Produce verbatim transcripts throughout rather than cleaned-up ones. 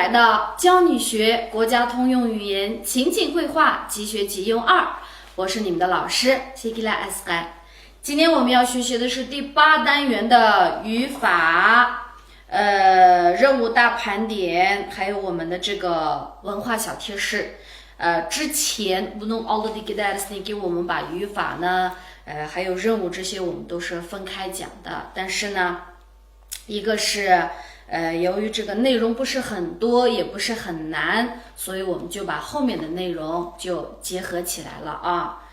来到教你学国家通用语言情景会话即学即用二，我是你们的老师谢吉拉埃斯盖。今天我们要学习的是第八单元的语法，呃，任务大盘点，还有我们的这个文化小贴士。呃，之前 بۇنىڭ ئالدىدىكى دەرسنىڭكى 我们把语法呢，呃，还有任务这些我们都是分开讲的，但是呢，一个是，呃，由于这个内容不是很多，也不是很难，所以我们就把后面的内容就结合起来了啊。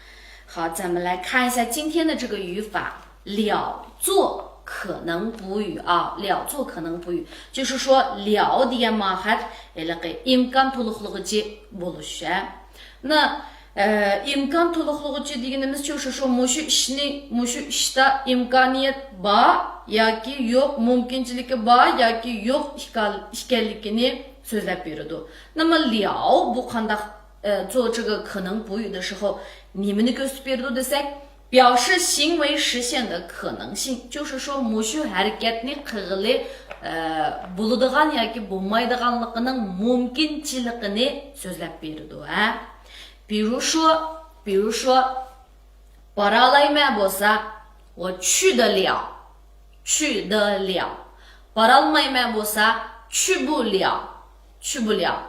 好，咱们来看一下今天的这个语法，了作可能补语啊，了作可能补语，就是说了 دېگەن ماھەت ھېلىقى ئىمكان تولۇقلىغۇچى بولۇش. نا، ئىمكان تولۇقلىغۇچى دېگىنىمىزچۇ، شۇ، شۇ، مۇشۇ ئىشنى، مۇشۇ ئىشتا ئىمكانىيەت بار ياكى يوق، مۇمكىنچىلىكى بار ياكى يوق ئىكەن-، ئىكەنلىكىنى سۆزلەپ بېرىدۇ. 那么了 بۇ قانداق، ئە، 做这个可能补语的时候 نېمىنى كۆرسىتىپ بېرىدۇ دېسەك، 表示行为实现的可能性، 就是说 مۇشۇ ھەرىكەتنى قىلغىلى، ئە، بولىدىغان ياكى بولمايدىغانلىقىنىڭ مۇمكىنچىلىكىنى سۆزلەپ بېرىدۇ، ھە. 比如说，比如说، بارالايمەن بولسا، 我去得了، 去得了. بارالمايمەن بولسا، 去不了، 去不了.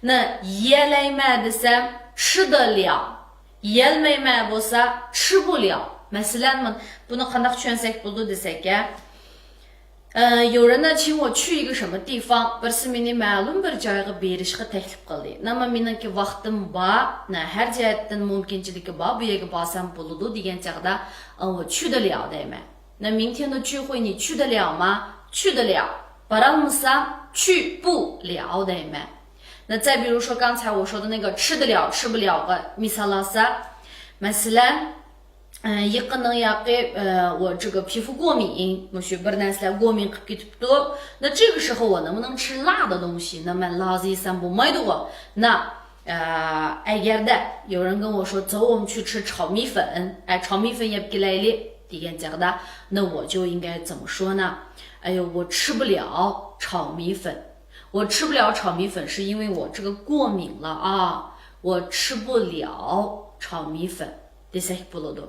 那 يېيەلەيمەن دېسەم، 吃得了. يېيەلمەيمەن بولسا، 吃不了. مەسىلەن، مانا بۇنى قانداق چۈشەنسەك بولىدۇ دېسەك، ئە، 有人呢请我去一个什么地方، بىرسى مېنى مەلۇم بىر جايغا بېرىشقا تەكلىپ قىلدى. 那么 مېنىڭكى ۋاقتىم بار، 那 ھەر جەھەتتىن مۇمكىنچىلىكى بار، بۇ يەرگە بارسام بولىدۇ دېگەن چاغدا، 我去得了 دەيمەن. 那明天的聚会你去得了吗؟ 去得了. بارالمىسام، 去不了 دەيمەن. 那再比如说刚才我说的那个 吃得了、吃不了 غا مىسال ئالساق، مەسىلەن، 呃， يېقىننىڭ ياقى، 呃، 我这个皮肤过敏، مۇشۇ بىر نەرسىلەر 过敏 قىلىپ كېتىپتۇ. 那这个时候 我能不能吃辣的东西؟ 那 مەن لازا يېسەم بولمايدىغۇ؟ 那 ئە، ئەگەردە 有人跟我说走，我们去吃炒米粉، ئە، 炒米粉 يەپ كېلەيلى دېگەن چاغدا، 那我就应该怎么说呢？ ئەي، 我吃不了炒米粉. 我吃不了炒米粉是因为我这个过敏了啊，我吃不了炒米粉 دېسەك بولىدۇ.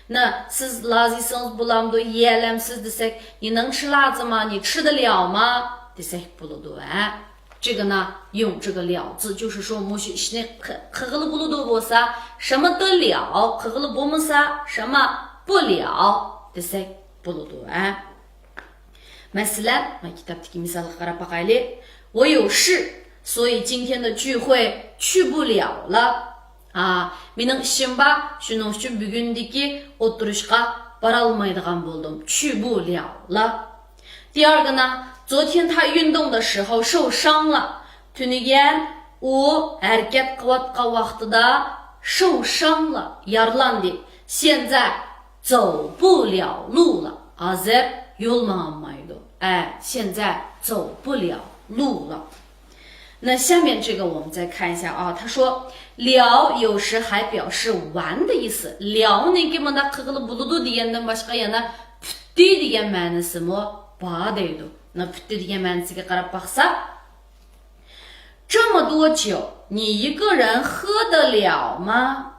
那 سىز لازا يېسىڭىز بولامدۇ، يېيەلەمسىز دېسەك، 你能吃辣子吗？ 你吃得了吗 دېسەك بولىدۇ، ھە. 这个呢，用这个了字，就是说 مۇشۇ ئىشنى قى-، قىلغىلى بولىدۇ بولسا، 什么得了، قىلغىلى بولمىسا، 什么不了 دېسەك بولىدۇ، ھە. مەسىلەن، مانا كىتابتىكى مىسالغا قاراپ باقايلى. 我有事，所以今天的聚会去不了了. 啊، مېنىڭ ئىشىم بار، شۇنىڭ ئۈچۈن بۈگۈندىكى ئولتۇرۇشقا بارالمايدىغان بولدۇم. 去不了了. 第二个呢，昨天他运动的时候受伤了. تۈنۈگۈن ئۇ ھەرىكەت قىلىۋاتقان ۋاقتىدا 受伤了، يارىلاندى. 现在走不了路了. ھازىر يول ماڭالمايدۇ. ئە، 现在走不了路了. 那下面这个我们再看一下啊，他说 了 有时还表示 ۋەن 的意思. 了 نىڭكى مۇنداق قىلغىلى بولىدۇ دېگەندىن باشقا يەنە پۈتتى دېگەن مەنىسىمۇ بار دەيدۇ. 那 پۈتتى دېگەن مەنىسىگە قاراپ باقساق، 这么多酒，你一个人喝得了吗？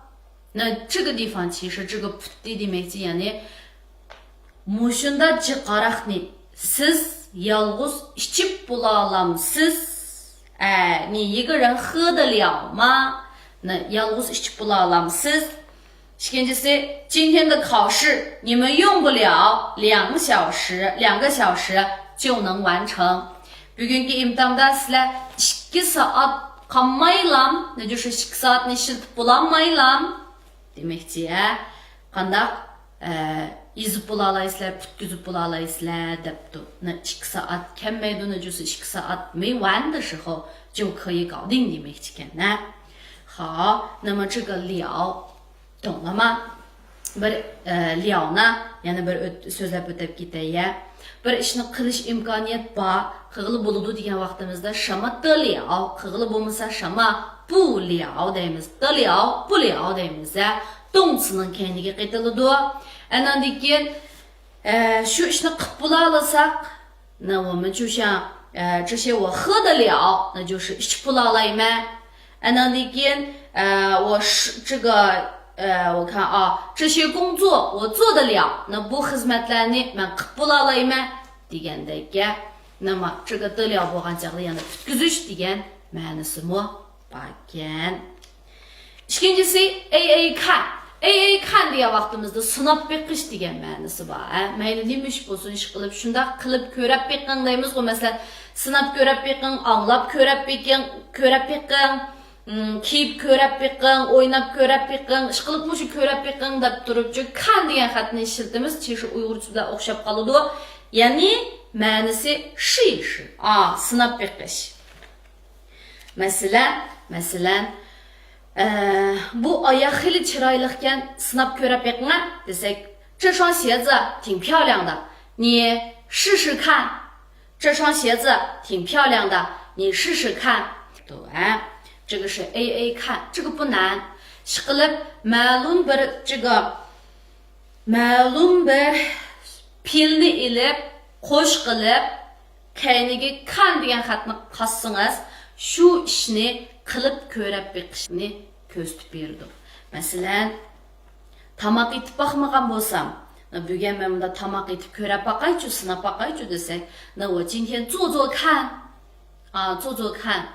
那这个地方其实这个 پۈتتى دېمەكچى، يەنى مۇشۇنداق جىق ھاراقنى سىز يالغۇز ئىچىپ بولالامسىز؟ ئە، 你一个人喝得了吗؟ 那 يالغۇز ئىچىپ بولالامسىز؟ ئىككىنچىسى، 今天的考试你们用不了两小时，两个小时就能完成. بۈگۈنكى ئىمتىھاندا سىلەر ئىككى سائەت قالمايلام، نەجۈشۈ ئىككى سائەتنى ئىشلىتىپ بولالمايلام دېمەكچى، ھە؟ قانداق، ئە، يېزىپ بولالايسىلەر، پۈتكۈزۈپ بولالايسىلەر دەپتۇ. 那 ئىككى سائەت كەلمەيدۇ، نەجۈشۈ ئىككى سائەت 没完的时候就可以搞定 دېمەكچىكەن، ھە؟ 好，那么这个了 懂了吗؟ بىر، ئە، 了 نى يەنە بىر ئۆت-، سۆزلەپ ئۆتۈپ كېتەي، يە. بىر ئىشنى قىلىش ئىمكانىيەت بار، قىلغىلى بولىدۇ دېگەن ۋاقتىمىزدا 什么得了، قىلغىلى بولمىسا 什么不了 دەيمىز. 得了، 不了 دەيمىز، ھە. 动词نىڭ كەينىگە قېتىلىدۇ. ئاندىن كېيىن، ئە، شۇ ئىشنى قىلىپ بولالىساق، 那我们就像呃，这些我喝得了，那就是 ئىچىپ بولالايمەن. ئاناندىن كېيىن، 呃，我是这个，呃，我看啊，这些工作我做得了， بۇ خىزمەتلەرنى مەن قىلىپ بولالايمەن دېگەندەك گەپ. نېمە، 这个得了 بولغان چاغدا يەنە پۈتكۈزۈش دېگەن مەنىسىمۇ باركەن. ئىككىنچىسى، ئەي ئەي كان. ئەي ئەي كان دېگەن ۋاقتىمىزدا سىناپ بېقىش دېگەن مەنىسى بار. ھە؟ مەيلى نېمە ئىش بولسۇن، ئىشقىلىپ شۇنداق قىلىپ كۆرەپ بېقىڭ دەيمىزغۇ. مەسىلەن، سىناپ كۆرەپ بېقىڭ، ئاڭلاپ كۆرەپ بېقىڭ، كۆرەپ بېقىڭ، ئىم، كىيىپ كۆرەپ بېقىڭ، ئويناپ كۆرەپ بېقىڭ، ئىشقىلىپ مۇشۇ كۆرەپ بېقىڭ دەپ تۇرۇپ، چۈنكى كان دېگەن خەتنى ئىشلىتىمىز، چىشى ئۇيغۇرچە بىلەن ئوخشاپ قالىدۇ. يەنى مەنىسى شى شى، ئا، سىناپ بېقىش. مەسىلەن، مەسىلەن، ئە، بۇ ئاياغ خېلى چىرايلىقكەن، سىناپ كۆرەپ بېقىڭە دېسەك، 这双鞋子挺漂亮的，你试试看。 这双鞋子挺漂亮的，你试试看。 对，这个是 A A 看，这个不难。 ئىشقىلىپ مەلۇم بىر 这个 مەلۇم بىر پېئىلنى ئېلىپ، قوش قىلىپ، كەينىگە كان دېگەن خەتنى قاتسىڭىز، شۇ ئىشنى قىلىپ كۆرەپ بېقىشنى كۆرسىتىپ بېرىدۇ. مەسىلەن، تاماق ئېتىپ باقمىغان بولسام، بۈگۈن مەن مۇنداق تاماق ئېتىپ كۆرەپ باقايچۇ، سىناپ باقايچۇ دېسەك، 那我今天做做看。 ئا، 做做看。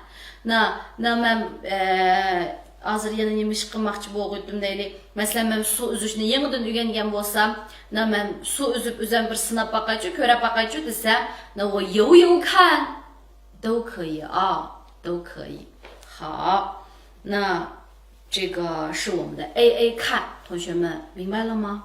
نا، نا مەن، ئە، ھازىر يەنە نېمە ئىش قىلماقچى بولغۇيتتۇم دەيلى. مەسىلەن، مەن سۇ ئۈزۈشنى يېڭىدىن ئۆگەنگەن بولسام، نا مەن سۇ ئۈزۈپ ئۆزۈم بىر سىناپ باقايچۇ، كۆرەپ باقايچۇ دېسەم، 那我游游看。 都可以啊，都可以。 好，那这个是我们的 A A 看，同学们明白了吗？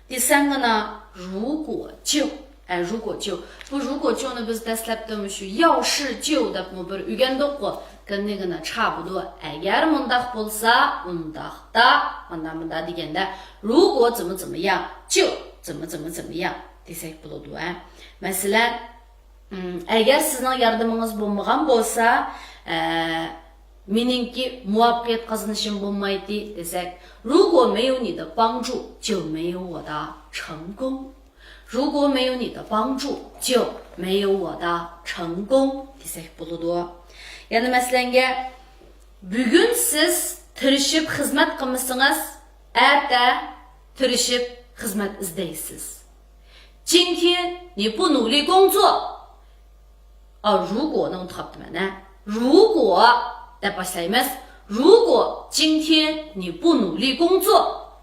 第三个呢，如果就，哎，如果就， بۇ 如果就نى بىز دەسلەپتە مۇشۇ 要是就 دەپمۇ بىر ئۆگەندۇققۇ. 跟那个呢差不多. ئەگەر مۇنداق بولسا، ئۇنداقتا، مانا مۇنداق دېگەندە، 如果怎么怎么样，就怎么怎么怎么样 دېسەك بولىدۇ، ھە. مەسىلەن، ئەگەر سىزنىڭ ياردىمىڭىز بولمىغان بولسا، ئە، مېنىڭكى مۇۋەپپەقىيەت قازىنىشىم بولمايتتى دېسەك، 如果没有你的帮助，就没有我的成功。 如果没有你的帮助，就没有我的成功 دېسەك بولىدۇ. يەنە مەسىلەنگە، بۈگۈن سىز تىرىشىپ خىزمەت قىلمىسىڭىز، ئەتە تىرىشىپ خىزمەت ئىزدەيسىز. 今天你不努力工作. ئا، 如果نى ئۇنتۇپ قاپتىمەن، ھە. 如果 دەپ باشلايمىز. 如果今天你不努力工作，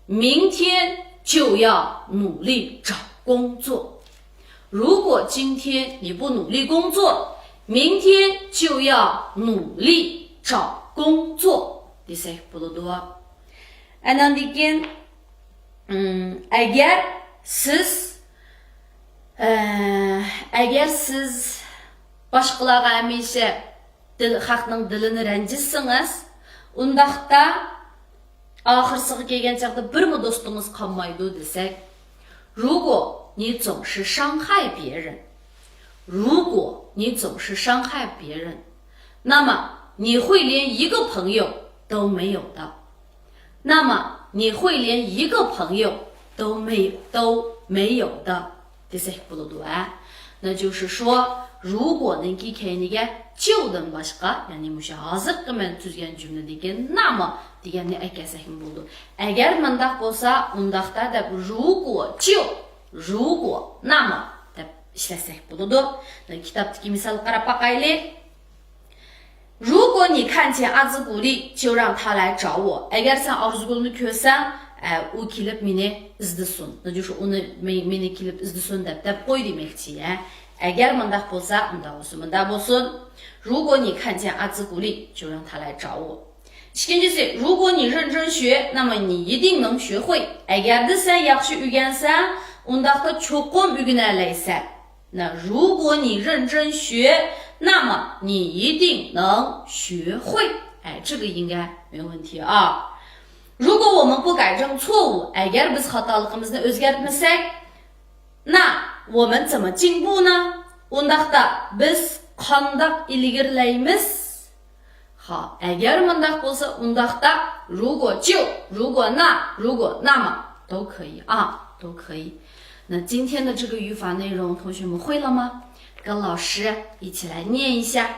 明天就要努力找工作。 如果今天你不努力工作，明天就要努力找工作 دېسەك بولىدۇ. ئاناندىن كېيىن، ئەگەر سىز، ئە، ئەگەر سىز باشقىلارغا ھەمىشە دىل، خەقنىڭ دىلىنى رەنجىتسىڭىز، ئۇنداقتا ئاخىرسىغا كەلگەن چاغدا بىرمۇ دوستىڭىز قالمايدۇ دېسەك، 如果你总是伤害别人，如果你总是伤害别人，那么你会连一个朋友都没有的。那么你会连一个朋友都没，都没有的。 دېسەك بولىدۇ، ھە. 那就是说، 如果نىڭكى كەينىگە 就 دىن باشقا، يەنى مۇشۇ ھازىرقى مەن تۈزگەن جۈملىدىكى 那么 دېگەننى ئەكەلسەكمۇ بولىدۇ. ئەگەر مۇنداق بولسا، ئۇنداقتا دەپ، 如果就، 如果那么 دەپ ئىشلەتسەك بولىدۇ. كىتابتىكى مىسالغا قاراپ باقايلى. 如果你看见阿兹古丽，就让他来找我。 ئەگەر سەن ئارزۇگۈلنى كۆرسەڭ، ئە، ئۇ كېلىپ مېنى ئىزدىسۇن. 那就是 ئۇنى، مې-، مېنى كېلىپ ئىزدىسۇن دەپ، دەپ قوي دېمەكچى، ھە. ئەگەر مۇنداق بولسا، ئۇنداق بولسۇن، مۇنداق بولسۇن. 如果你看见阿兹古丽，就让他来找我。 ئىككىنچىسى، 如果你认真学，那么你一定能学会。 ئەگەردە سەن ياخشى ئۆگەنسەڭ، ئۇنداقتا چوقۇم ئۆگىنەلەيسەن. 那如果你认真学，那么你一定能学会。 哎，这个应该没问题啊。 如果我们不改正错误， ئەگەر بىز خاتالىقىمىزنى ئۆزگەرتمىسەك، 那我们怎么进步呢？ ئۇنداقتا بىز قانداق ئىلگىرىلەيمىز؟ ھا، ئەگەر مۇنداق بولسا، ئۇنداقتا 如果就، 如果那، 如果那么 都可以啊，都可以。 那今天的这个语法内容，同学们会了吗？跟老师一起来念一下。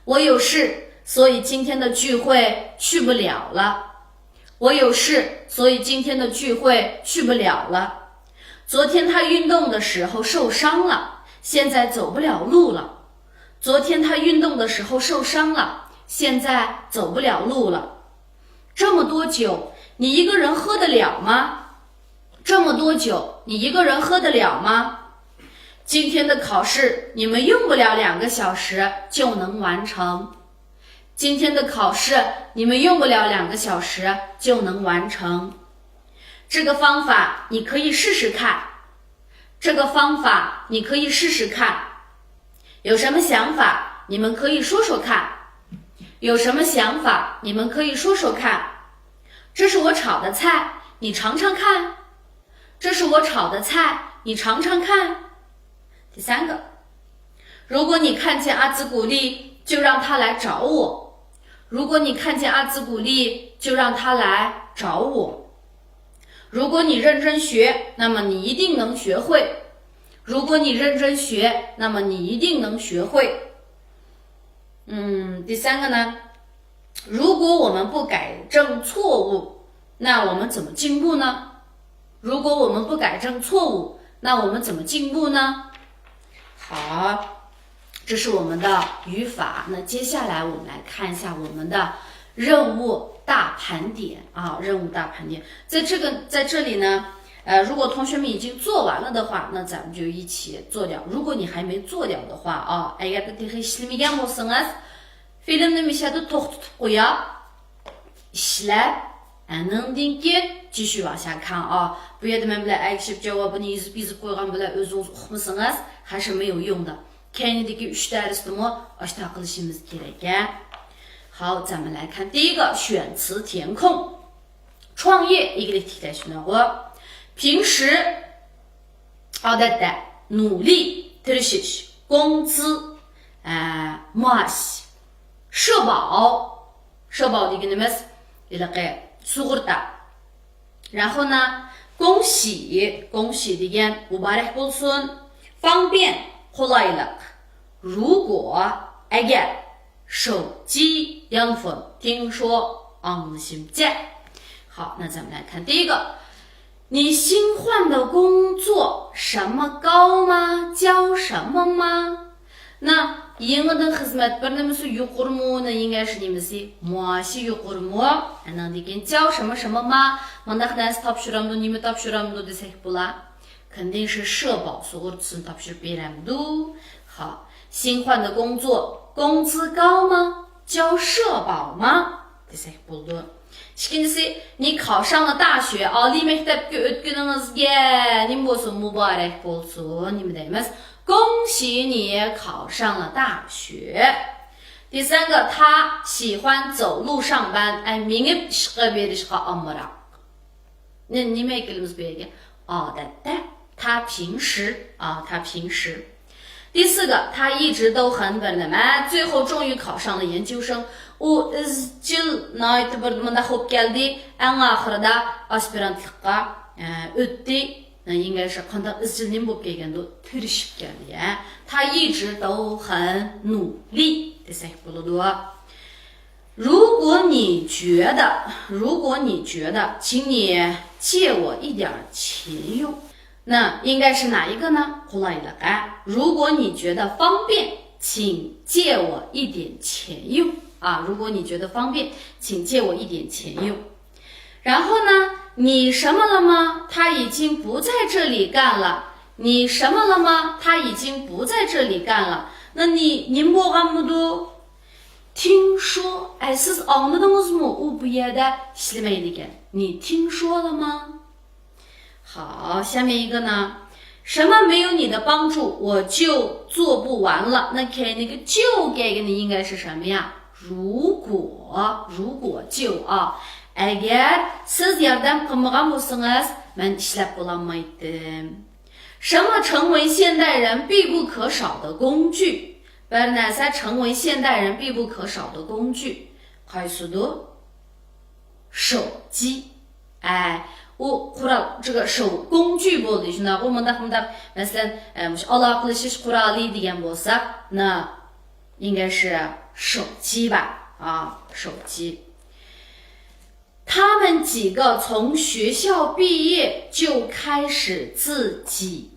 我有事，所以今天的聚会去不了了。我有事，所以今天的聚会去不了了。昨天他运动的时候受伤了，现在走不了路了。昨天他运动的时候受伤了，现在走不了路了。这么多酒，你一个人喝得了吗？这么多酒，你一个人喝得了吗？今天的考试，你们用不了两个小时就能完成。今天的考试，你们用不了两个小时就能完成。这个方法你可以试试看。这个方法你可以试试看。有什么想法，你们可以说说看。有什么想法，你们可以说说看。这是我炒的菜，你尝尝看。这是我炒的菜，你尝尝看。第三个，如果你看见阿兹古丽，就让他来找我。如果你看见阿兹古丽，就让他来找我。如果你认真学，那么你一定能学会。如果你认真学，那么你一定能学会。嗯，第三个呢，如果我们不改正错误，那我们怎么进步呢？如果我们不改正错误，那我们怎么进步呢？好，这是我们的语法。那接下来我们来看一下我们的任务大盘点啊，任务大盘点。在这个，在这里呢，呃，如果同学们已经做完了的话，那咱们就一起做掉。如果你还没做掉的话啊，ئەگەر تېخى ئىشلىمىگەن بولسىڭىز، فىلىمنى مۇشۇ يەردە توختىتىپ قويۇپ، ئىشلەپ، ئاندىن كېيىن 继续往下看啊. بۇ يەردە مەن بىلەن ئەگىشىپ جاۋابىنى يېزىپ، يېزىپ قويغان بىلەن ئۆزىڭىز ئۇقمىسىڭىز، خەشىمە يويۇڭدا. كەينىدىكى ئۈچ دەرستىمۇ ئاشۇنداق قىلىشىمىز كېرەك. 好，咱们来看第一个选词填空。创业 ئىگىلىك تىكلەش نۇقتىسى. 平时 ئادەتتە، 努力 تىرىشىش، 工资 ئە، مائاش، 社保، 社保 دېگىنىمىز ھېلىقى سۇغۇرتا. 然后呢، 恭喜، 恭喜 دېگەن مۇبارەك بولسۇن. 方便، قولايلىق. 如果، ئەگەر. 手机 يانفون. 听说 ئاڭلىشىمچە. 好，那咱们来看第一个。你新换的工作什么高吗？交什么吗？ نا، يېڭىدىن خىزمەت بىر نېمىسى يۇقىرىمۇ؟ 那应该是 نېمىسى؟ مائاشى يۇقىرىمۇ؟ ئاندىن كېيىن 交什么什么吗؟ مۇنداق نەرسە تاپشۇرامدۇ، نېمە تاپشۇرامدۇ دېسەك بولا. 肯定是社保 سۇغۇرتىسىنى تاپشۇرۇپ بېرەمدۇ؟ 好，新换的工作工资高吗？交社保吗？ دېسەك بولىدۇ. ئىككىنچىسى، 你考上了大学، ئالىي مەكتەپكە ئۆتكىنىڭىزگە نېمە بولسۇن؟ مۇبارەك بولسۇن. نېمە دەيمىز؟ 恭喜你考上了大学. 第三个，他喜欢走路上班, ئەي، مېڭىپ ئىشقا بېرىشقا ئامراق. 那 نېمە ئەكېلىمىز بۇ يەرگە؟ ئادەتتە، 他平时 ئا، 他平时. 第四个，他一直都很 بىر نېمە. 最后终于考上了研究生. ئۇ ئىزچىل، ناھايىتى بىر مۇنداق بولۇپ كەلدى. ئەڭ ئاخىرىدا ئاسپىرانتلىققا، ئە، ئۆتتى. 那应该是 قانداق ئىزچىل نېمە بولۇپ كەلگەندۇ؟ تىرىشىپ كەلدى، ھە. 他一直都很努力 دېسەك بولىدۇ. 如果你觉得，如果你觉得，请你借我一点儿钱用。那应该是哪一个呢？ قولايلىق، 哎。 如果你觉得方便，请借我一点钱用。啊， 如果你觉得方便，请借我一点钱用。 然后呢，你什么了吗？他已经不在这里干了。你什么了吗？他已经不在这里干了。 那你 نېمە بولغانمىدۇ؟ 听说، ئەي، سىز ئاڭلىدىڭىزمۇ؟ ئۇ بۇ يەردە ئىشلىمەيدىكەن. 你听说了吗؟ 好，下面一个呢，什么没有你的帮助，我就做不完了。 那 كەينىدىكى 就 كەلگىنى 应该是什么呀？ 如果， 如果就 ئا. ئەگەر سىز ياردەم قىلمىغان بولسىڭىز، مەن ئىشلەپ بولالمايتتىم. 什么成为现代人必不可少的工具？ بىر نەرسە 成为现代人必不可少的工具. قايسىدۇ؟ 手机. ئەي، ئۇ قورال، 这个手، 工具 بولدى، شۇنداققۇ؟ مۇنداق، مۇنداق، مەسىلەن، ئە، مۇشۇ ئالاقىلىشىش قورالى دېگەن بولساق، 那应该是手机吧？啊，手机。他们几个从学校毕业就开始自己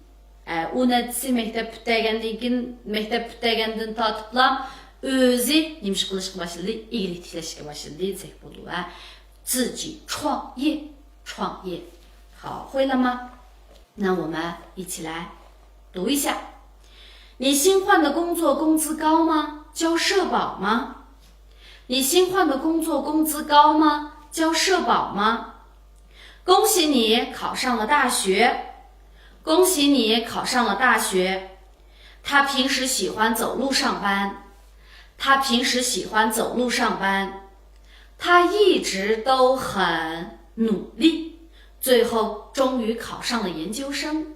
ئە، ئۇ نەچچىسى مەكتەپ پۈتتۈرگەندىن كېيىن، مەكتەپ پۈتتۈرگەندىن تارتىپلا ئۆزى نېمە ئىش قىلىشقا باشلىدى؟ ئىگىلىك تىكلەشكە باشلىدى دېسەك بولىدۇ، ھە. 自己创业، 创业。好，会了吗？那我们一起来读一下。你新换的工作工资高吗？交社保吗？你新换的工作工资高吗？交社保吗？恭喜你考上了大学。恭喜你考上了大学。他平时喜欢走路上班。他平时喜欢走路上班。他一直都很努力，最后终于考上了研究生。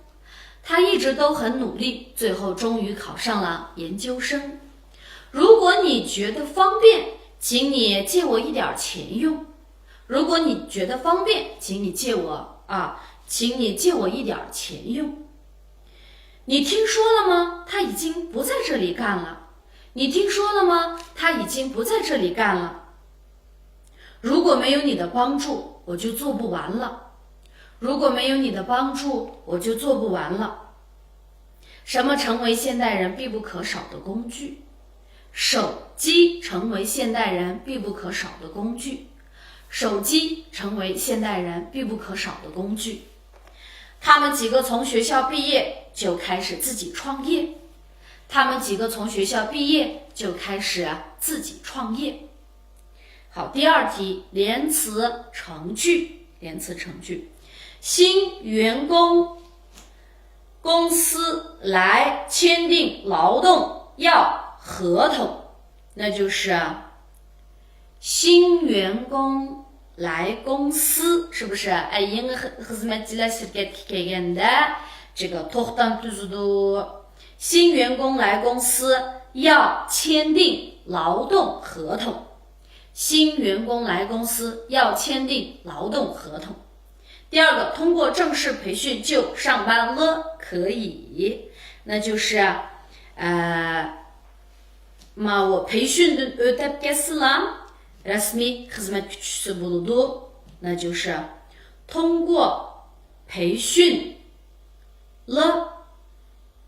他一直都很努力，最后终于考上了研究生。如果你觉得方便，请你借我一点儿钱用。如果你觉得方便，请你借我啊，请你借我一点儿钱用。你听说了吗？他已经不在这里干了。你听说了吗？他已经不在这里干了。如果没有你的帮助，我就做不完了。如果没有你的帮助，我就做不完了。什么成为现代人必不可少的工具？手机成为现代人必不可少的工具。手机成为现代人必不可少的工具。他们几个从学校毕业就开始自己创业。他们几个从学校毕业就开始自己创业。好，第二题，连词成句，连词成句。新员工公司来签订劳动要合同，那就是新员工来公司，是不是？哎，يېڭى خىزمەتچىلەر شىركەتكە كەلگەندە، 这个 توختام تۈزىدۇ. 新员工来公司要签订劳动合同。新员工来公司要签订劳动合同。第二个，通过正式培训就上班了，可以，那就是，呃， ماۋۇ پېيشۈندىن ئۆتەپ كەتسىلا، رەسمىي خىزمەتكە چۈشسە بولىدۇ. 那就是通过培训了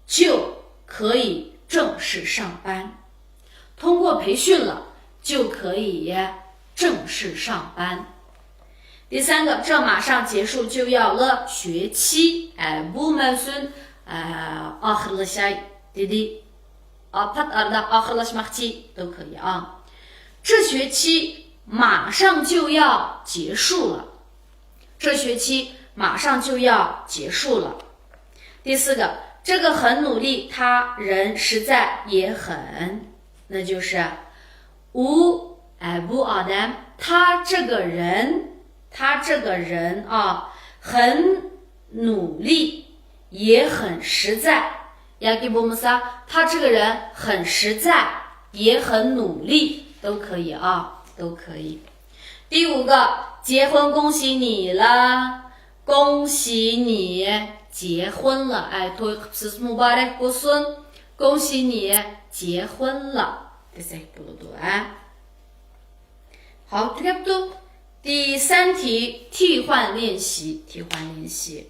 就可以正式上班。通过培训了就可以正式上班。 第三个，这马上结束就要了学期，哎，بۇ مەۋسۇم، ئە، ئاخىرلىشاي دېدى. ئاپەت ئارىدا ئاخىرلاشماقچى، 都可以啊。这学期马上就要结束了。这学期马上就要结束了。第四个，这个很努力，他人实在也很，那就是 ئۇ، ئە، بۇ ئادەم، 他这个人， 他这个人啊， 很努力， 也很实在。 ياكى بولمىسا، 他这个人很实在， 也很努力， 都可以啊，都可以。 第五个，结婚恭喜你了，恭喜你结婚了，哎，توي قىپسىز، مۇبارەك بولسۇن، 恭喜你结婚了 دېسەك بولىدۇ، ھە. 好，تۈگەپتۇ. 第三题，替换练习，替换练习。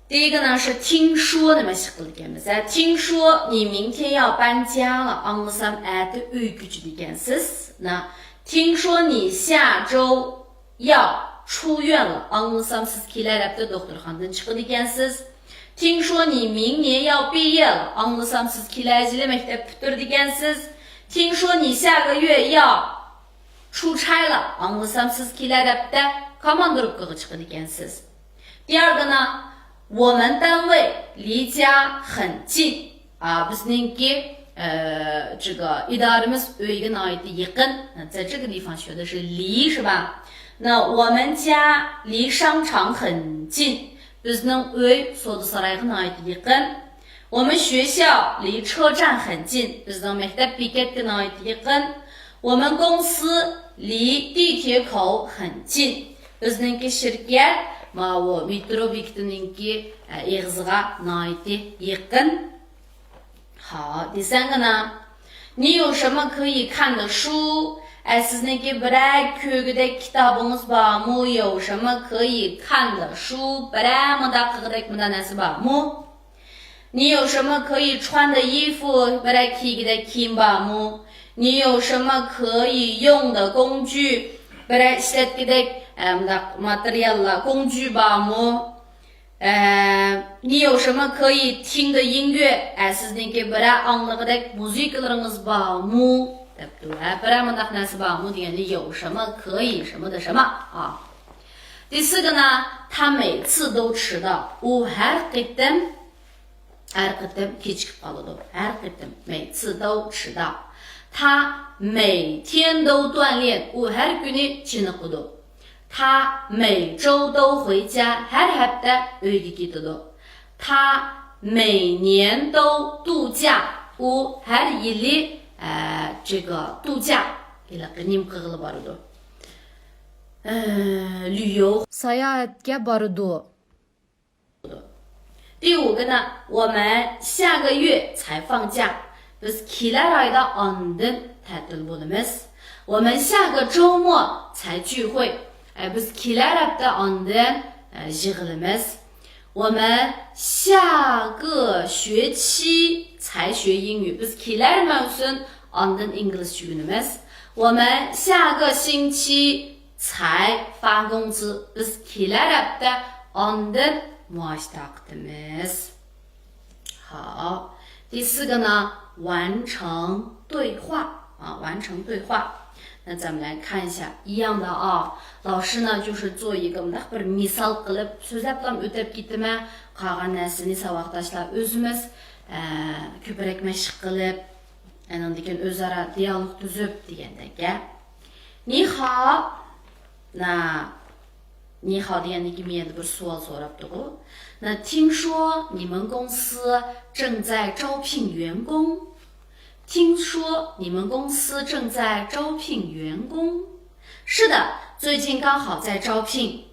第一个呢是听说 نېمە ئىش قىلىدىكەنمىز؟ ھە، 听说你明天要搬家了، ئاڭلىسام ئەتە ئۆي كۆچىدىكەنسىز. 那 听说你下周要出院了، ئاڭلىسام سىز كېلەر ھەپتە دوختۇرخانىدىن چىقىدىكەنسىز. 听说你明年要毕业了، ئاڭلىسام سىز كېلەر يىلى مەكتەپ پۈتتۈرىدىكەنسىز. 听说你下个月要 出差了، ئاڭلىسام سىز كېلەر ھەپتە كوماندىروپكىغا چىقىدىكەنسىز. 第二个呢，我们单位离家很近. 啊، بىزنىڭكى، ئە، 这个 ئىدارىمىز ئۆيگە ناھايىتى يېقىن. 在这个地方学的是离，是吧？那我们家离商场很近. بىزنىڭ ئۆي سودا سارايغا ناھايىتى يېقىن. 我们学校离车站很近. بىزنىڭ مەكتەپ بېكەتكە ناھايىتى يېقىن. 我们公司离地铁口很近. بىزنىڭكى شىركەت ماۋۇ مېترو بېكىتىنىڭكى، ئە، ئېغىزىغا ناھايىتى يېقىن. ھا، دېسەڭگىنا. 你有什么可以看的书؟ ئە، سىزنىڭكى بىرەر كۆرگۈدەك كىتابىڭىز بارمۇ؟ 有什么可以看的书؟ بىرەر مۇنداق قىلغۇدەك مۇنداق نەرسە بارمۇ؟ 你有什么可以穿的衣服؟ بىرەر كىيگۈدەك كىيىم بارمۇ؟ 你有什么可以用的工具؟ بىرەر ئىشلەتكۈدەك، ئە، مۇنداق ماتېرىياللار، 工具 بارمۇ؟ ئە، 你有什么可以听的音乐؟ ئە، سىزنىڭكى بىرەر ئاڭلىغۇدەك مۇزىكىلىرىڭىز بارمۇ؟ دەپتۇ. ھە، بىرەر مۇنداق نەرسە بارمۇ دېگەندە، 有什么可以什么的什么 ئا. 第四个呢، 他每次都迟到. ئۇ ھەر قېتىم، ھەر قېتىم كېچىكىپ قالىدۇ. ھەر قېتىم، 每次都迟到. 他每天都锻炼. ئۇ ھەر كۈنى چېنىقىدۇ. 他每周都回家. ھەر ھەپتە ئۆيگە كېتىدۇ. 他每年都度假. ئۇ ھەر يىلى، ئە، 这个度假، ھېلىقى نېمە قىلغىلى بارىدۇ؟ ئە، 旅游. ساياھەتكە بارىدۇ. 第五个呢， 我们下个月才放假. بىز كېلەر ئايدا ئاندىن تەتىل بولىمىز. 我们下个周末才聚会. ئە، بىز كېلەر ھەپتە ئاندىن، ئە، يىغىلىمىز. 我们下个学期才学英语. بىز كېلەر مەۋسۇم ئاندىن ئىنگلىزچە ئۆگىنىمىز. 我们下个星期 才发工资. بىز كېلەر ھەپتە ئاندىن مائاش تارقىتىمىز. 好，第四个呢，完成对话啊，完成对话。那咱们来看一下，一样的啊，老师呢就是做一个 مۇنداق بىر مىسال قىلىپ سۆزلەپلا ئۆتەپ كېتىمەن. قالغان نەرسىنى ساۋاقداشلار ئۆزىمىز، ئە، كۆپرەك مەشىق قىلىپ، ئاندىن كېيىن ئۆزئارا دىئالوگ تۈزۈپ دېگەندەك گەپ. 你好. 那، 你好 دېگەندىن كېيىن مەندىن بىر سوئال سوراپتىغۇ. 那听说你们公司正在招聘员工。听说你们公司正在招聘员工。是的，最近刚好在招聘。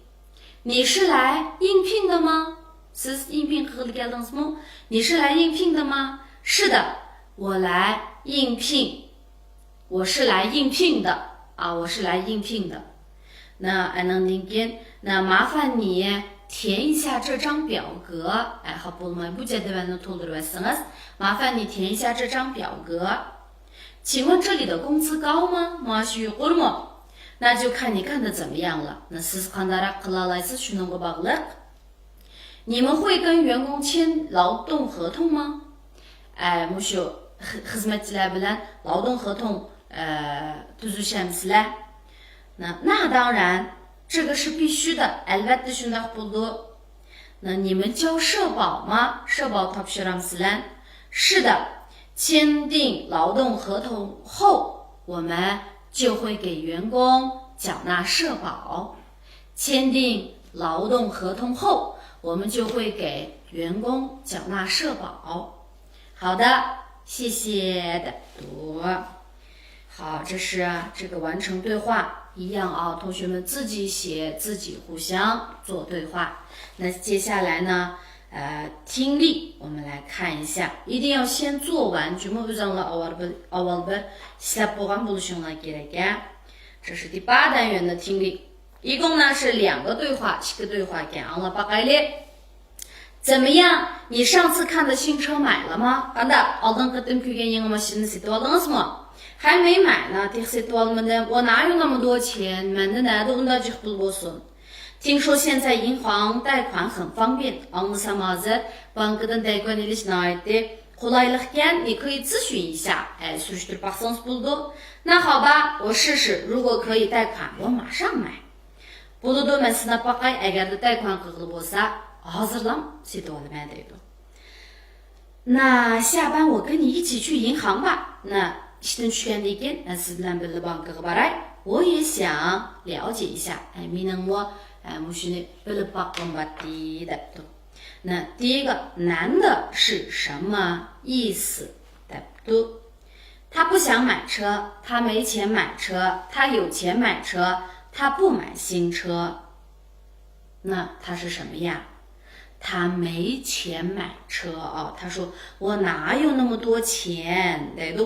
你是来应聘的吗？ سىز 应聘 قىلغىلى كەلدىڭىزمۇ؟ 你是来应聘的吗？是的，我来应聘。 我是来应聘的啊，我是来应聘的。 那ئاندىن كېيىن، 那麻烦你填一下这张表格。 ئە، خاپا بولماي بۇ جەدۋەلنى تولدۇرۇۋەتسىڭىز. 麻烦你填一下这张表格。 请问这里的工资高吗？ مائاشى يۇقىرىمۇ؟ 那就看你干得怎么样了。 سىز قانداقراق قىلالايسىز، شۇنىڭغا باغلىق. 你们会跟员工签劳动合同吗؟ ئە، مۇشۇ خى-، خىزمەتچىلەر بىلەن 劳动合同، ئە، تۈزۈشەمسىلەر؟ 那，那当然，这个是必须的. ئەلۋەتتە شۇنداق بولىدۇ. 那你们交社保吗？ 社保 تاپشۇرامسىلەر؟ 是的，签订劳动合同后，我们就会给员工缴纳社保。 签订劳动合同后，我们就会给员工缴纳社保。 好的，谢谢。 好，这是这个完成对话一样啊，同学们自己写，自己互相做对话。那接下来呢，呃，听力我们来看一下，一定要先做完， جۇمۇ ئۆزۈڭلار ئاۋۋال بىر، ئاۋۋال بىر ئىشلەپ بولغان بولۇشۇڭلار كېرەك، ھە. 这是第八单元的听力。 一共呢是两个对话， ئىككى 对话 ئىكەن. ئاڭلاپ باقايلى. 怎么样，你上次看的新车买了吗？ قانداق، ئالدىنقى قېتىم كۆرگەن يېڭى ماشىنىنى سېتىۋالدىڭىزمۇ؟ 还没买呢， تېخى سېتىۋالمىدىم. 我哪有那么多钱؟ مەندە نەدە ئۇنداق جىق پۇل بولسۇن؟ 听说现在银行贷款很方便. ئاڭلىسام ھازىر بانكىدىن دەيكۇەن ئېلىش ناھايىتى قولايلىقكەن. 你可以咨询一下، ئە، سۈرۈشتۈرۈپ باقسىڭىز بولىدۇ. 那好吧，我试试，如果可以贷款，我马上买. بولىدۇ، مەن سىناپ باقاي، ئەگەردە دەيكۇەن قىلغىلى بولسا، ھازىرلا سېتىۋالىمەن دەيدۇ. 那下班我跟你一起去银行吧. 那 ئىشتىن چۈشكەندىن كېيىن، ئە، سىز بىلەن بىللە بانكىغا باراي. 我也想了解一下. ئە، مېنىڭمۇ، ئە، مۇشۇنى بىلىپ باققۇم بارتتى دەپتۇ. 那第一个男的是什么意思 دەپتۇ. 他不想买车，他没钱买车，他有钱买车，他不买新车。那他是什么样？他没钱买车啊。他说我哪有那么多钱？对不？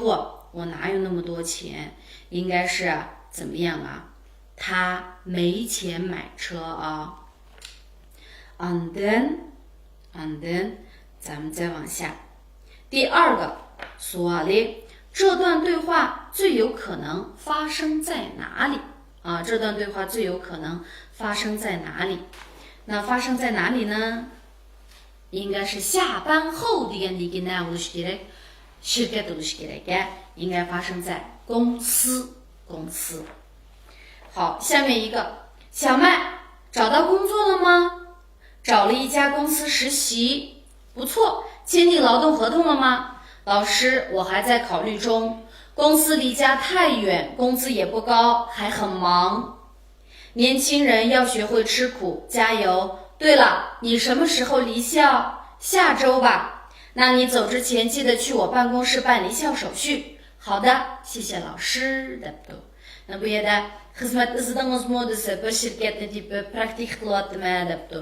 我哪有那么多钱？应该是怎么样啊？他没钱买车啊。And then, and then, 咱们再往下。第二个，所以这段对话最有可能发生在哪里？啊，这段对话最有可能发生在哪里？那发生在哪里呢？应该是下班后的那个那我是觉得是个都是觉得应该发生在公司，公司。好，下面一个，小麦找到工作了吗？找了一家公司实习，不错，签订劳动合同了吗？老师，我还在考虑中，公司离家太远，工资也不高，还很忙。年轻人要学会吃苦，加油。对了，你什么时候离校？下周吧。那你走之前记得去我办公室办离校手续。好的，谢谢老师。 دەپتۇ. بۇ يەردە خىزمەت ئىزدىڭىزمۇ دېسە، بىر شىركەتنى تېپىپ پراكتىكا قىلىۋاتىمەن دەپتۇ.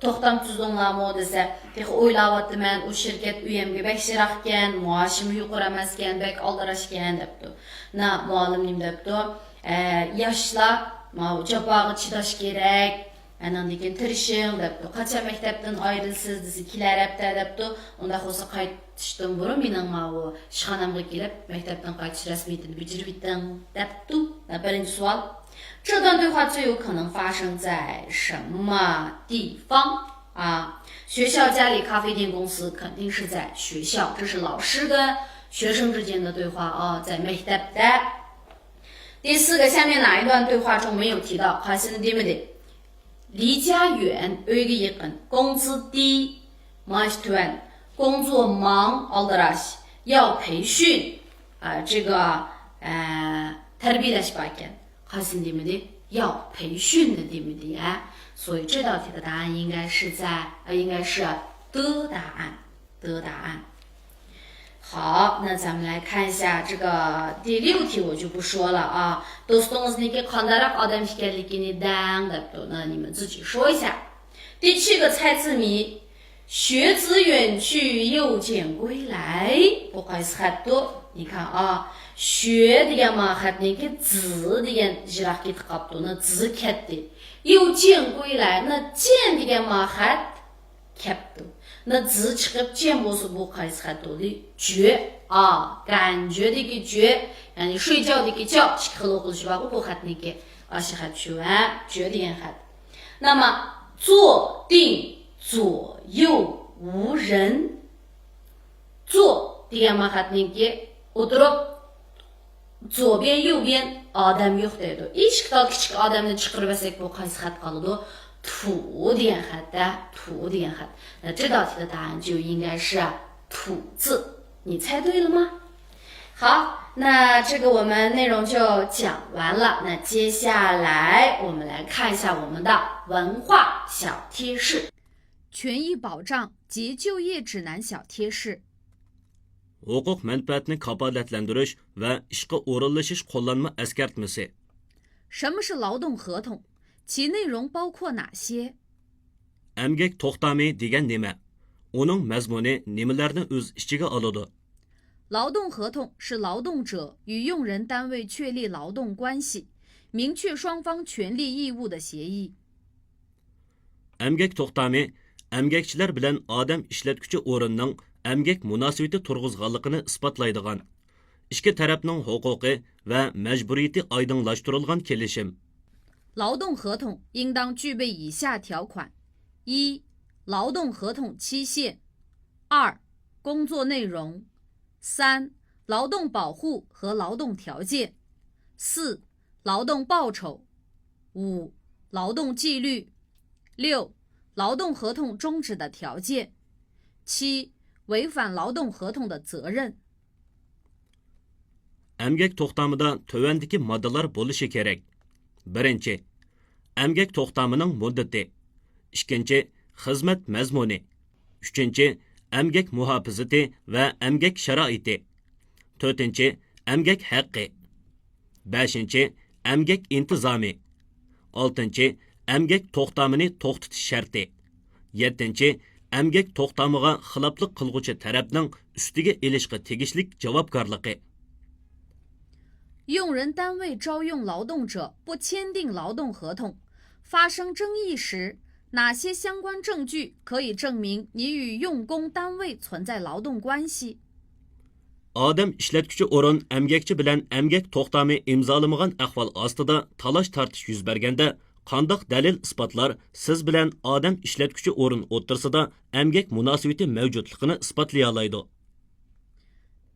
توختام تۈزدۈڭلارمۇ دېسە، تېخى ئويلاۋاتىمەن، ئۇ شىركەت ئۆيۈمگە بەك يىراقكەن، مائاشىمۇ يۇقىرى ئەمەسكەن، بەك ئالدىراشكەن دەپتۇ. مۇئەللىم نېمە دەپتۇ؟ ئە، ياشلار ماۋۇ جاپاغا چىداش كېرەك، ئاندىن كېيىن تىرىشىڭ دەپتۇ. قاچان مەكتەپتىن ئايرىلىسىز دېسە، كېلەر ھەپتە دەپتۇ. ئۇنداق بولسا قايتىشتىن بۇرۇن مېنىڭ ماۋۇ ئىشخانامغا كېلىپ، مەكتەپتىن قايتىش رەسمىيىتىنى بېجىرىۋېتىڭ دەپتۇ. 那 بىرىنچى سوئال. 这段对话最有可能发生在什么地方啊？学校、家里、咖啡店、公司肯定是在学校，这是老师跟学生之间的对话啊，在 مەكتەپتە. 第四个，下面哪一段对话中没有提到؟ قايسىنى دېمىدى؟ 离家远، ئۆيگە يېقىن. 工资低، مائاش تۆۋەن. 工作忙، ئالدىراش. 要培训, ئا، 这个، ئە، تەربىيەلەش باركەن. قايسىنى دېمىدى؟ 要培训نى دېمىدى، ئە. 所以这道题的答案应该是在، ئە، 应该是 D 答案。 D 答案。好，那咱们来看一下这个第六题，我就不说了啊。 دوستىڭىزنىڭكى قانداقراق ئادەم ئىكەنلىكىنى دەڭ دەپتۇ. 那你们自己说一下。 第七个猜字谜，学子远去，又见归来。 بۇ قايسى خەتتۇ؟ 你看啊，学دېگەن ما خەتنىڭكى 子 دېگەن يىراق كېتىپ قاپتۇ. 那 子 كەتتى. 又见归来، 那 见 دېگەن ما خەت كەپتۇ. 那 子 چىقىپ 见 بولسا بۇ قايسى خەت بولدى؟ 觉. ئا، 感觉دىكى 觉، يەنى 睡觉دىكى 觉، ئىككى خىل ئوقۇلۇشى بارغۇ بۇ خەتنىڭكى. ئاشۇ خەت شۇ، ھە؟ 觉 دېگەن خەت. 那么坐定左右无人. 坐 دېگەن ما خەتنىڭكى ئولتۇرۇپ، 左边右边 ئادەم يوق دەيدۇ. ئىشىك تال كىچىك ئادەمنى چىقىرىۋەتسەك بۇ قايسى خەت قالىدۇ؟ 土 دېگەن خەت، ھە، 土 دېگەن خەت. 那这道题的答案就应该是 土字，你猜对了吗？ 好，那这个我们内容就讲完了。那接下来我们来看一下我们的文化小贴士。 权益保障及就业指南小贴士。 ھوقۇق مەنپەئەتنى كاپالەتلەندۈرۈش ۋە ئىشقا ئورۇنلىشىش قوللانما ئەسكەرتمىسى. 什么是劳动合同？其内容包括哪些？ ئەمگەك توختامى دېگەن نېمە؟ ئۇنىڭ مەزمۇنى نېمىلەرنى ئۆز ئىچىگە ئالىدۇ؟ 劳动合同是劳动者与用人单位确立劳动关系，明确双方权利义务的协议。 ئەمگەك توختامى ئەمگەكچىلەر بىلەن ئادەم ئىشلەتكۈچى ئورۇننىڭ ئەمگەك مۇناسىۋىتى تۇرغۇزغانلىقىنى ئىسپاتلايدىغان، ئىككى تەرەپنىڭ ھوقۇقى ۋە مەجبۇرىيىتى ئايدىڭلاشتۇرۇلغان كېلىشىم. 劳动合同应当具备以下条款：一、劳动合同期限；二、工作内容；三、劳动保护和劳动条件；四、劳动报酬；五、劳动纪律；六、劳动合同终止的条件；七、违反劳动合同的责任。 ئەمگەك توختامىدا تۆۋەندىكى ماددىلار بولۇشى كېرەك. بىرىنچى، ئەمگەك توختامىنىڭ مۇددىتى. ئىككىنچى، خىزمەت مەزمۇنى. ئۈچىنچى، ئەمگەك مۇھاپىزىتى ۋە ئەمگەك شارائىتى. تۆتىنچى، ئەمگەك ھەققى. بەشىنچى، ئەمگەك ئىنتىزامى. ئالتىنچى، ئەمگەك توختامىنى توختىتىش شەرتى. يەتتىنچى، ئەمگەك توختامىغا خىلاپلىق قىلغۇچى تەرەپنىڭ ئۈستىگە ئېلىشقا تېگىشلىك جاۋابكارلىقى. 用人单位招用劳动者不签订劳动合同，发生争议时，哪些相关证据可以证明你与用工单位存在劳动关系？ ئادەم ئىشلەتكۈچى ئورۇن ئەمگەكچى بىلەن ئەمگەك توختامى ئىمزالىمىغان ئەھۋال ئاستىدا تالاش تارتىش يۈز بەرگەندە، قانداق دەلىل ئىسپاتلار سىز بىلەن ئادەم ئىشلەتكۈچى ئورۇن ئوتتۇرىسىدا ئەمگەك مۇناسىۋىتى مەۋجۇتلۇقىنى ئىسپاتلىيالايدۇ؟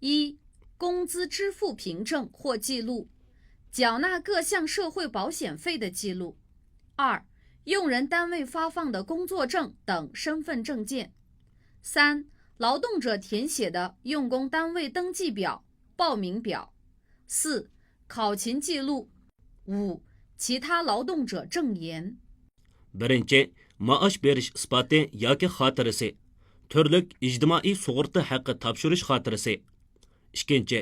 一、工资支付凭证或记录，缴纳各项社会保险费的记录。二、用人单位发放的工作证等身份证件。三、劳动者填写的用工单位登记表、报名表。四、考勤记录。五、其他劳动者证言。 بىرىنچى، مائاش بېرىش ئىسپاتى ياكى خاتىرىسى، تۈرلۈك ئىجتىمائىي سۇغۇرتا ھەققى تاپشۇرۇش خاتىرىسى. ئىككىنچى،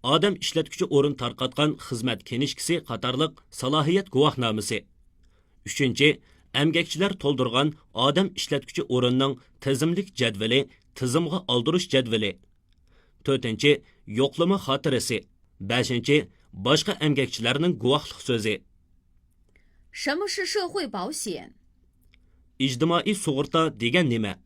ئادەم ئىشلەتكۈچى ئورۇن تارقاتقان خىزمەت كىنىشكىسى قاتارلىق سالاھىيەت گۇۋاھنامىسى. ئۈچىنچى، ئەمگەكچىلەر تولدۇرغان ئادەم ئىشلەتكۈچى ئورۇننىڭ تىزىملىك جەدۋىلى، تىزىمغا ئالدۇرۇش جەدۋىلى. تۆتىنچى، يوقلىما خاتىرىسى. بەشىنچى، باشقا ئەمگەكچىلەرنىڭ گۇۋاھلىق سۆزى. 什么是社会保险？ ئىجتىمائىي سۇغۇرتا دېگەن نېمە؟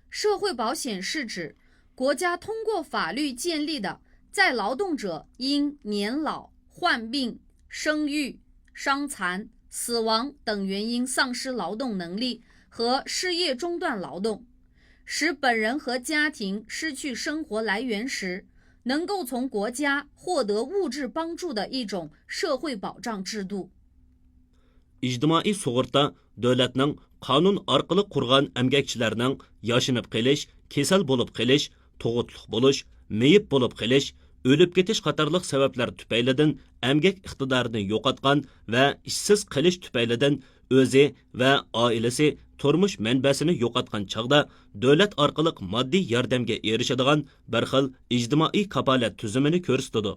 社会保险是指国家通过法律建立的在劳动者因年老、患病、生育、伤残、死亡等原因丧失劳动能力和失业中断劳动，使本人和家庭失去生活来源时，能够从国家获得物质帮助的一种社会保障制度。 ئىجتىمائىي سۇغۇرتا دۆلەتنىڭ قانۇن ئارقىلىق قۇرغان ئەمگەكچىلەرنىڭ ياشىنىپ قېلىش، كېسەل بولۇپ قېلىش، تۇغۇتلۇق بولۇش، مېيىپ بولۇپ قېلىش، ئۆلۈپ كېتىش قاتارلىق سەۋەبلەر تۈپەيلىدىن ئەمگەك ئىقتىدارىنى يوقاتقان ۋە ئىشسىز قېلىش تۈپەيلىدىن ئۆزى ۋە ئائىلىسى تۇرمۇش مەنبەسىنى يوقاتقان چاغدا دۆلەت ئارقىلىق ماددىي ياردەمگە ئېرىشىدىغان بىر خىل ئىجتىمائىي كاپالەت تۈزۈمىنى كۆرسىتىدۇ.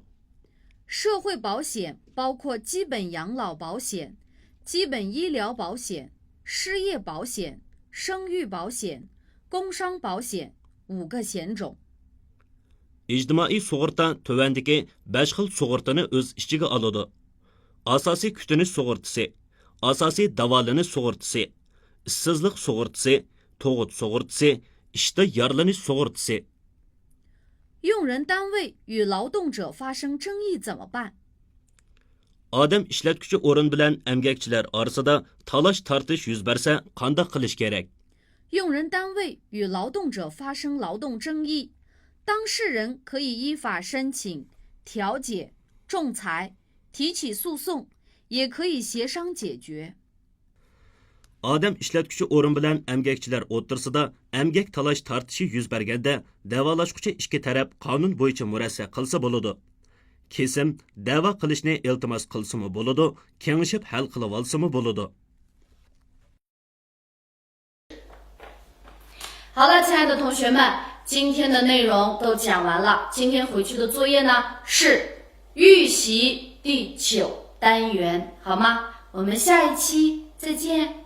社会保险包括基本养老保险、基本医疗保险、失业保险、生育保险、工伤保险五个险种。 ئىجتىمائىي سۇغۇرتا تۆۋەندىكى بەش خىل سۇغۇرتىنى ئۆز ئىچىگە ئالىدۇ: ئاساسىي كۈتۈنۈش سۇغۇرتىسى، ئاساسىي داۋالىنىش سۇغۇرتىسى، ئىشسىزلىق سۇغۇرتىسى، تۇغۇت سۇغۇرتىسى، ئىشتا يارىلىنىش سۇغۇرتىسى. 用人单位与劳动者发生争议怎么办？ ئادەم ئىشلەتكۈچى ئورۇن بىلەن ئەمگەكچىلەر ئارىسىدا تالاش تارتىش يۈز بەرسە قانداق قىلىش كېرەك؟ 用人单位与劳动者发生劳动争议，当事人可以依法申请调解、仲裁、提起诉讼，也可以协商解决。 ئادەم ئىشلەتكۈچى ئورۇن بىلەن ئەمگەكچىلەر ئوتتۇرىسىدا ئەمگەك تالاش تارتىشى يۈز بەرگەندە، دەۋالاشقۇچى ئىككى تەرەپ قانۇن بويىچە مۇرەسسە قىلسا بولىدۇ. كېسىم دەۋا قىلىشنى ئىلتىماس قىلسىمۇ بولىدۇ، كېڭىشىپ ھەل قىلىۋالسىمۇ بولىدۇ. 好了，亲爱的同学们，今天的内容都讲完了。今天回去的作业呢是预习第九单元，好吗？我们下一期再见。